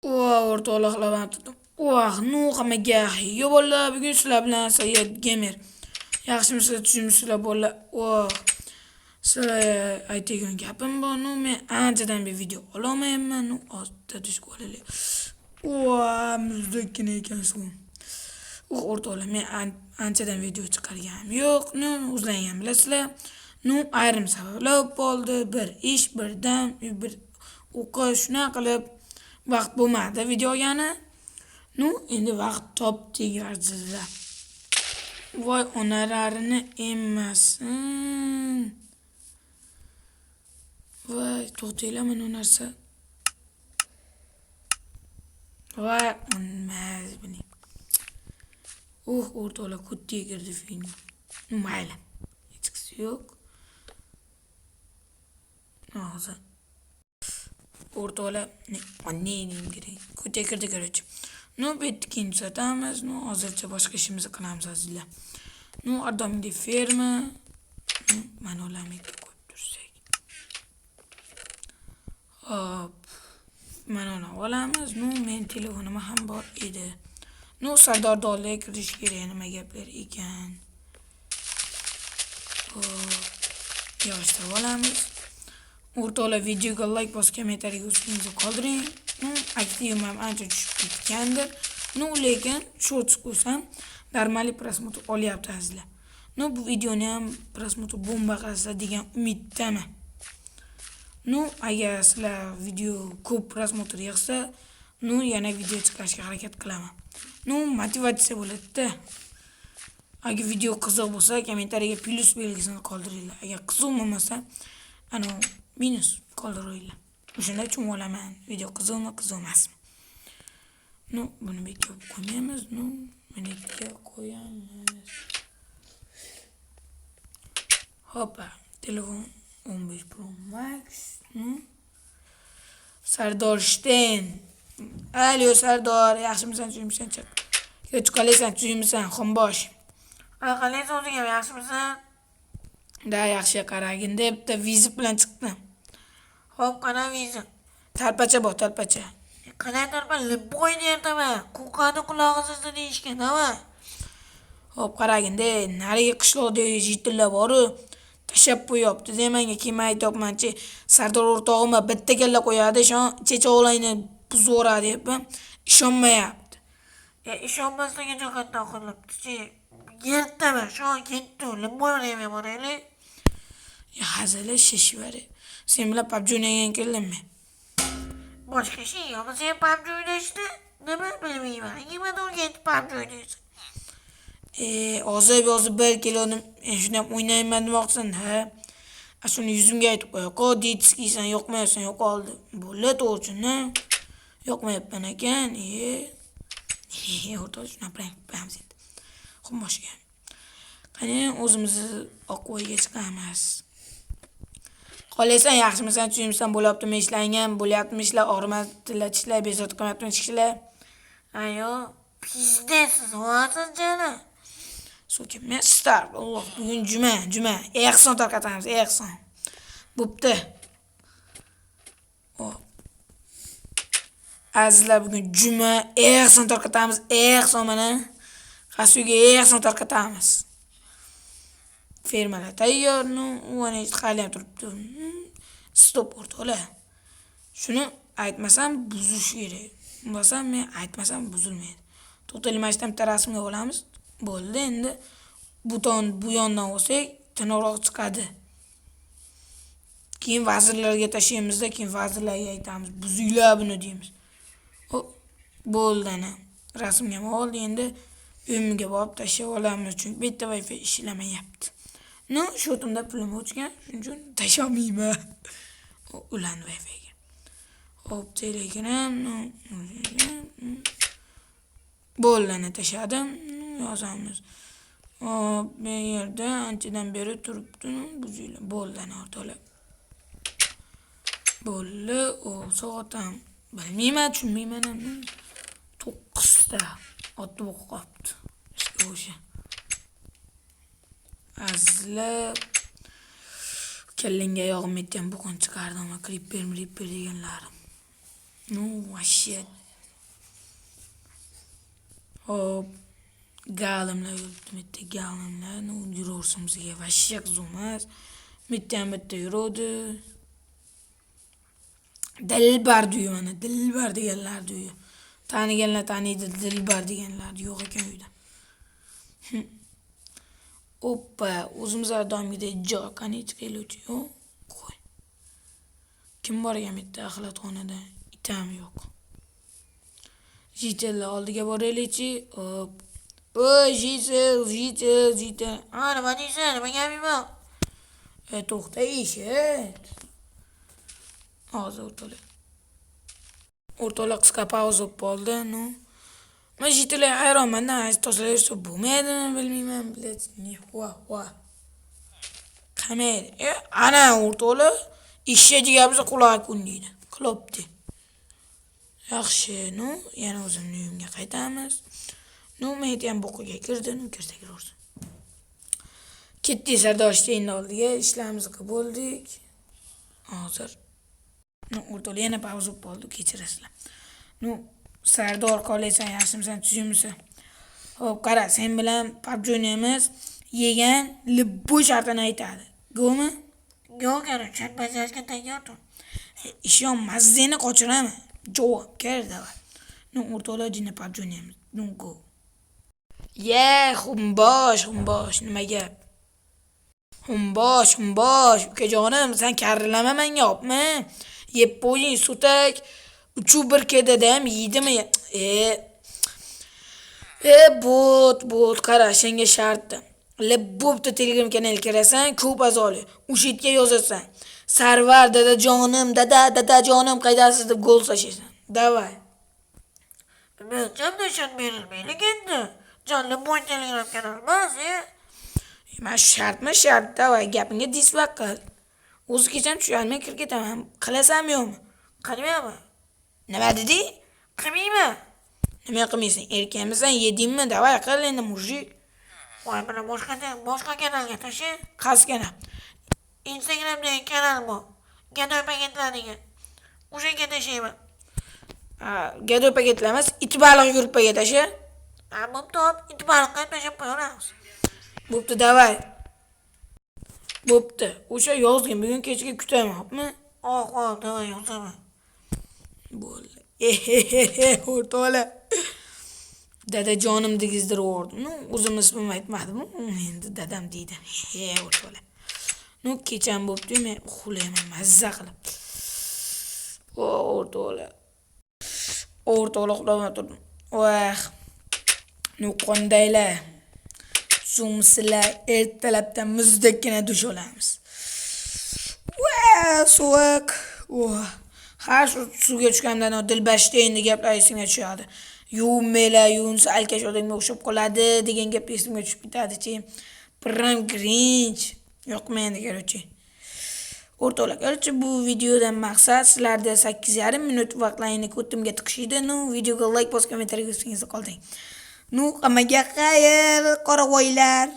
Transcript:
O'rtoqlar, voh, ну hammaga yo bolalar, bugun sizlar bilan Sayyod Gamer. Yaxshimisizlar, tuzukmisizlar bolalar? Voh. Sizlarga aytadigan gapim bor. Ну, men anchadan beri video ololmayapman. Ну, hozir tushib olaylik. Voh, muzdakkina ekan suv. O'rtoqlar, men anchadan video chiqarganim yo'q. Ну, o'zlaring ham bilasizlar. Ну, ayrim sabablar bo'ldi. Bir ish, bir dam, bir o'qish, shunaqa qilib vaqt bo'lmadi video olgani. Ну, endi vaqt topdik, azizlar. Voy onalarini emmasin. Voy, to'xtanglar, mana bu narsa. Voy, onmaz buni. O'rtoqlar, ko'tga kirdi film. Mayli. Hechqisi yo'q. Hozir. O'rtoqlar, ne deyim kerak. Ko'tga kirdi, короче. Ну, bu yerda keyin tuzatamiz. Ну, hozircha boshqa ishimizni qilamiz, azizlar. Ну, har doimgidek ferma. Mana ularni qo'yib tursak. Hop. Mana uni olamiz. Ну, men telefonim ham bor edi. Ну, Sardorni oldiga kirish kerak, nima gaplar ekan. Hop. Yig'ishtirib olamiz. O'rtoqlar, videoga like bosib, kommentariyaga o'zingizni qoldiring. Ну, aktivim ham ancha tushib ketgandir. Ну, lekin shorts qo'ysam, нормальный просмотр olyapti, azizlar. Ну, bu videoni ham просмотр bomba qilsa degan umiddaman. Ну, agar sizlar video ko'p просмотр yig'sa, ну, yana video chiqarishga harakat qilaman. Ну, motivatsiya bo'ladi-da. Agar video qiziq bo'lsa, kommentariyaga plyus belgisini qoldiringlar. Agar qiziq bo'lmasa, ana minus qoldiringlar. O'shanda tushunib olaman, video qiziqmi, qiziq emasmi. Ну, buni bu yerga qo'ymaymiz, ну, buni yerga qo'yamiz. Hoppa, telefon 15 Pro Max. Ну. Sardor Shten. Alo Sardor, yaxshimisan, tuzukmisan? Chiq. Kech qolaysan, tuzukmisan, xombosh? Qalaysan, o'zing ham yaxshimisan? Да, yaxshi, qaragin deb bitta вызов bilan chiqdim. Xo'p, qana вызов? Talpacha bor, talpacha. Qanday talpa? Любой yerdaman. Qo'rqadi qulog'i sizni deyishgan, nima? Xo'p, qaragin-da, narigi qishloqdagi житель lar boru, tashlab qo'yapti. Menga keyin aytyapmanchi, Sardor o'rtog'im bitta kalla qo'yadi, ishon, chechovlayni buzib yuboradi deb ishonmayapti. Ishonmasligi jihatdan qilibdi-chi. Yerdaman, shu an ketdi. Любой yerga boraylik. Hazillashishvar. Sen bilan PUBG o'ynagan keldim men. Boshqa ishing yo'qmi sen PUBG o'ynashda? Nima bilmayman. Nimaga o'rgatib PUBG o'ynaysan? Hozir hozir bir kelgandim, shuni ham o'ynayman demoqchisan, ha? A shuni yuzimga aytib qo'y, qo, детский san, yoqmayapsan, yo'qoldi. Bo'ldi, to'g'ri, yoqmayapman ekan, o'rtoq, shunaqa prank qilamiz endi. Xumboshga. Qani, o'zimizni Oqvoyga chiqamiz. Qolaysan, yaxshimisan, tuzukmisan, bo'lyaptimi ishlaring ham, bo'lyaptimi ishlar, og'rimadi tillar, tishlar, bezovta qilmayaptimi kishilar? Ayo, пиздец, siz jani. Суки, mister, Alloh, bugun juma, juma. Ehson tarqatamiz, ehson. Bo'pti. Hop. Azizlar, bugun juma, ehson tarqatamiz, ehson mana. Qaysi uyga ehson tarqatamiz. Fermalar tayyor, ну, uni hali ham turibdi. Stop, o'rtoqlar. Shuni aytmasam buzish kerak. Bo'lmasam men aytmasam buzilmaydi. To'xtanglar, mana shu yerdan bitta rasmga olamiz. Bo'ldi, endi buton bu yondan olsak tiniqroq chiqadi. Keyin vazirlarga tashlaymizda, keyin vazirlarga aytamiz, buzinglar buni deymiz. Bo'ldi ana. Rasmga ham oldi, endi uyimga borib tashlab olamiz, chunki bu yerda Wi-Fi ishlamayapti. Ну, счёт imda pulim o'chgan, shuning uchun tashlolmayman. Ularni Wi-Figa. Hop, Telegram, bo'ldi, ana tashladim. Yozamiz. Hop, bu yerda anchadan beri turibdi, buzinglar. Bo'ldi ana, o'rtoqlar. Bo'ldi, o soat ham bilmayman, tushunmayman ham. 9 ta otib o'qib qolibdi. Ishga o'sha. Azizlar, kallangga oyog'im yetgan buqini chiqardim, creeper, ripper deganlarim. Ну, вообще. Hop, galimlar yuribdi bitta galimlar. Ну, yuraversin bizga вообще qiziq emas. Bitta ham bitta yuruvdi. Dilbar uyi mana, Dilbar deganlarni uyi. Taniganlar taniydi, Dilbar deganlarni yo'q ekan uyda. Oppa, o'zimiz har doimgidek joy qani chiqaylikchi, yo'q. Qo'y. Kim bor ekan bu yerda axlatxonada? Itam yo'q. Житель lar oldiga boraylikchi. Hop. Oy, житель, житель, житель. Ha, nima deysan? Nima gaping bor? E, to'xta, eshit. Hozir o'rtoqlar. O'rtoqlar, qisqa pauza bo'lib qoldi. Ну. Men житель ga hayronman-da, tozalayversa bo'lmaydimi bilmayman, блядь. Nihua. Qilmaydi. E, ana o'rtoqlar, eshak gapirsa qulog'i kun deydi. Qilibdi. Yaxshi, ну, yana o'zimni uyimga qaytamiz. Ну, men ham bo'qiga kirdi, ну, kirsa kiraversin. Ketdik Sardor Shteynni oldiga, ishlarimizni qilib bo'ldik. Hozir. Ну, o'rtoqlar, yana pauza bo'lib qoldi, kechirasizlar. Ну, Sardor qolaysan, yaxshimisan, tuzukmisan? Xo'p, qara, sen bilan PUBG o'ynaymiz. Yegan любой shartini aytadi. Go mi? Yo'q, короче, shart bajarishga tayyor tur. Ishon, mazzangni qochiraman. Javobgar давай. Ну, o'rtoqlar, jinni PUBG o'ynaymiz. Ну, go. Ye, xumbosh, xumbosh, nima gap? Xumbosh, xumbosh, ukajonim, sen karrilama menga, hopmi? Yeb qo'ying, so'tak. 3-1 kedada ham yeydimi? E, e, bot, bot, qara, senga shartdi. Bo'pti, Telegram kanalga kirasan, ko'p a'zoli. O'sha yerga yozasan. Sarvar dadajonim, dada, dadajonim qaydasiz deb gol tashlaysan. Давай. Men shart berilmaylik endi. Jonli bo'y Telegram kanal emas, e. Mana shu shartmi shart, давай, gapingga dislak qil. O'zi kecham tusharmay kirib ketaman. Qilasanmi yo'qmi? Qilmayman. Nima deding? Qilmayman. Nima qilmaysan? Erkakmisan, yedingmi? Давай qil endi, мужик. Voy, buni boshqa kanalga tasha. Qaysi kanal? Instagramdagi kanal bu. Gadoy paketlar degan. O'sha tashlayman. Ha, gadoy paketlar emas, it balig'i gruppaga tasha. Ha, bo'pti, hop, it baliqqa ham tashlab qo'yaveramiz. Bo'pti, давай. Bo'pti. O'sha yozgin, bugun kechga kutaman, hopmi? Hop, hop, давай yozaman. Bo'ldi. Ehehehe, o'rtoqlar. Dadajonim degizdirib yubordim. Ну, o'zim ismimni aytmadim. Endi dadam deydi. He, o'rtoqlar. Ну, kecham bo'pti, men uxlayman mazza qilib. O, o'rtoqlar. O'rtoqlar, uxlamay turdim. Voh. Ну, qandaylar? Tuzukmisizlar? Ertalabdan muzdekkina dush olamiz. Va, sovuq. Oh. Har shu suvga tushganimdan Dilbashda endi gaplar esimga tushadi. Yuvinmanglar, yuvinsa alkash odamga o'xshab qoladi degan gap esimga tushib ketadi-chi. Прям cringe. Yoqmaydi, короче. O'rtoqlar, короче, bu videodan maqsad sizlarda 8,5 minut vaqtlaringni ko'timga tiqish edi. Ну, videoga like bosib, kommentariy yozishingizni qoldiring. Ну, hammaga xayr, qoravoylar.